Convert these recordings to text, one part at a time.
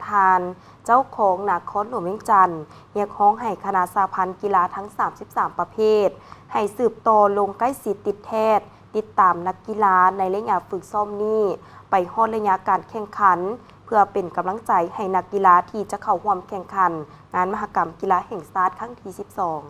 ທ່ານເຈົ້າຄອງນະຄອນຫຼວງວຽງຈັນ ຮຽກຮ້ອງໃຫ້ຄະນະສະຫະພັນກິລາທັງສາມສິບສາມປະເພດ ໃຫ້ສືບຕໍ່ລົງໃກ້ຊິດຕິດແທດ ຕິດຕາມນັກກິລາໃນໄລຍະຝຶກຊ້ອມນີ້ ໄປຮອດໄລຍະການແຂ່ງຂັນ ເພື່ອເປັນກຳລັງໃຈໃຫ້ນັກກິລາທີ່ຈະເຂົ້າຮ່ວມແຂ່ງຂັນງານມະຫະກຳກິລາແຫ່ງຊາດຄັ້ງທີສິບສອງ.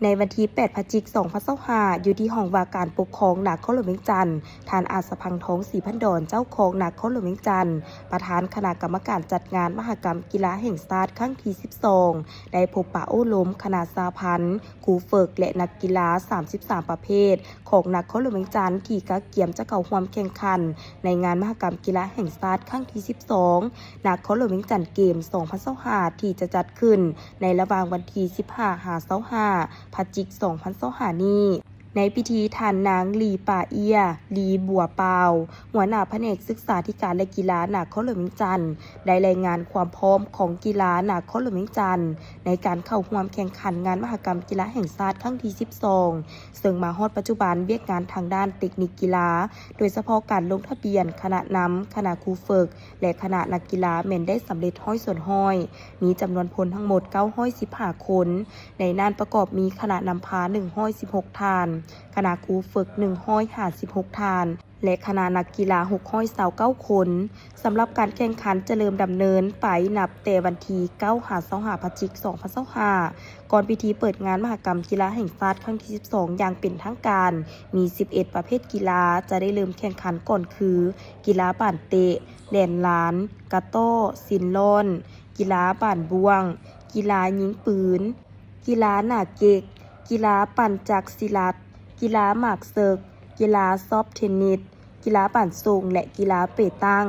ໃນວັນທີແປດ ພະຈິກ ສອງພັນຊາວຫ້າ ຢູ່ທີ່ຫ້ອງວ່າການປົກຄອງນະຄອນຫຼວງວຽງຈັນ, ທ່ານ ອາດສະພັງທອງ ສີພັນດອນ ເຈົ້າຄອງນະຄອນຫຼວງວຽງຈັນ ປະທານຄະນະກຳມະການຈັດງານມະຫະກຳກິລາແຫ່ງຊາດຄັ້ງທີສິບສອງ ໄດ້ພົບປະໂອ້ລົມຄະນະສະຫະພັນ, ຄູຝຶກ ແລະ ນັກກິລາສາມສິບສາມປະເພດຂອງນະຄອນຫຼວງວຽງຈັນ ທີ່ກະກຽມຈະເຂົ້າຮ່ວມແຂ່ງຂັນໃນງານມະຫະກຳກິລາແຫ່ງຊາດຄັ້ງທີສິບສອງ ນະຄອນຫຼວງວຽງຈັນເກມ ສອງພັນຊາວຫ້າ ທີ່ຈະຈັດຂຶ້ນໃນລະຫວ່າງວັນທີສິບຫ້າ ຫາ ຊາວຫ້າ ພະຈິກ ສອງພັນຊາວຫ້ານີ້. ໃນພິທີ ທ່ານນາງ ລີປາເອຍ ລີບົວປາວ ຫົວໜ້າພະແນກສຶກສາທິການ ແລະ ກິລານະຄອນຫຼວງວຽງຈັນ ໄດ້ລາຍງານຄວາມພ້ອມຂອງກິລານະຄອນຫຼວງວຽງຈັນ ໃນການເຂົ້າຮ່ວມແຂ່ງຂັນງານມະຫະກຳກິລາແຫ່ງຊາດຄັ້ງທີສິບສອງ ເຊິ່ງມາຮອດປັດຈຸບັນ ວຽກງານທາງດ້ານເຕັກນິກກິລາ, ໂດຍສະເພາະການລົງທະບຽນຄະນະນຳ, ຄະນະຄູຝຶກ ແລະ ຄະນະນັກກິລາ ແມ່ນໄດ້ສຳເລັດຮ້ອຍສ່ວນຮ້ອຍ, ມີຈຳນວນຄົນທັງໝົດເກົ້າຮ້ອຍສິບຫ້າຄົນ, ໃນນັ້ນປະກອບມີຄະນະນຳພາໜຶ່ງຮ້ອຍສິບຫົກທ່ານ, ຄະນະຄູຝຶກໜຶ່ງຮ້ອຍຫ້າສິບຫົກທ່ານ ແລະ ຄະນະນັກກິລາຫົກຮ້ອຍຊາວເກົ້າຄົນ. ສຳລັບການແຂ່ງຂັນຈະເລີ່ມດຳເນີນໄປນັບແຕ່ວັນທີເກົ້າ ຫາ ຊາວຫ້າ ພະຈິກ ສອງພັນຊາວຫ້າ. ກ່ອນພິທີເປີດງານມະຫະກຳກິລາແຫ່ງຊາດຄັ້ງທີສິບສອງຢ່າງເປັນທາງການ, ມີສິບເອັດປະເພດກິລາຈະໄດ້ເລີ່ມແຂ່ງຂັນກ່ອນຄື ກິລາບານເຕະ, ແລ່ນລານ, ກະຕໍ້, ຊິນລອນ, ກິລາບານບ້ວງ, ກິລາຍິງປືນ, ກິລາໜ້າເກັກ, ກິລາປັ່ນຈັກສີລັດ, ກິລາໝາກເສິກ, ກິລາຊອບເທນນິດ, ກິລາບານໂສ່ງ ແລະ ກິລາເປຕັງ.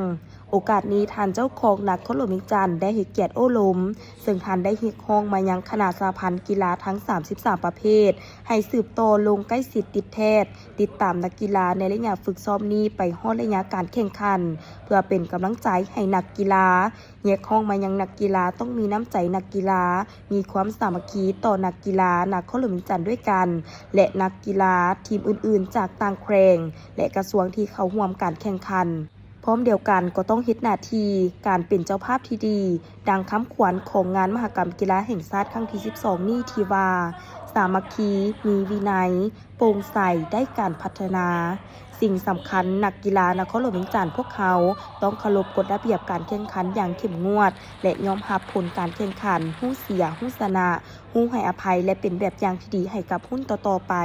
ໂອກາດນີ້ ທ່ານເຈົ້າຄອງນະຄອນຫຼວງວຽງຈັນໄດ້ໃຫ້ກຽດໂອ້ລົມ, ເຊິ່ງທ່ານໄດ້ຮຽກຮ້ອງມາຍັງຄະນະສະຫະພັນກິລາທັງສາມສິບສາມປະເພດ ໃຫ້ສືບຕໍ່ລົງໃກ້ຊິດຕິດແທດ, ຕິດຕາມນັກກິລາໃນໄລຍະຝຶກຊ້ອມນີ້ໄປຮອດໄລຍະການແຂ່ງຂັນ ເພື່ອເປັນກຳລັງໃຈໃຫ້ນັກກິລາ. ຮຽກຮ້ອງມາຍັງນັກກິລາຕ້ອງມີນ້ຳໃຈນັກກິລາ, ມີຄວາມສາມັກຄີຕໍ່ນັກກິລານະຄອນຫຼວງວຽງຈັນດ້ວຍກັນ ແລະ ນັກກິລາທີມອື່ນໆຈາກຕ່າງແຂວງ ແລະ ກະຊວງທີ່ເຂົ້າຮ່ວມການແຂ່ງຂັນ. ພ້ອມດຽວກັນກໍຕ້ອງເຮັດໜ້າທີ່ການເປັນເຈົ້າພາບທີ່ດີ, ດັ່ງຄຳຂວັນຂອງງານມະຫະກຳກິລາແຫ່ງຊາດຄັ້ງທີສິບສອງນີ້ທີ່ວ່າ ສາມັກຄີ, ມີວິໄນ, ໂປ່ງໃສ, ໄດ້ການພັດທະນາ. ສິ່ງສຳຄັນ, ນັກກິລານະຄອນຫຼວງວຽງຈັນພວກເຮົາຕ້ອງເຄົາລົບກົດລະບຽບການແຂ່ງຂັນຢ່າງເຂັ້ມງວດ ແລະ ຍອມຮັບຜົນການແຂ່ງຂັນ, ຮູ້ເສຍ, ຮູ້ຊະນະ, ຮູ້ໃຫ້ອະໄພ ແລະ ເປັນແບບຢ່າງທີ່ດີໃຫ້ກັບຮຸ່ນຕໍ່ໆໄປ.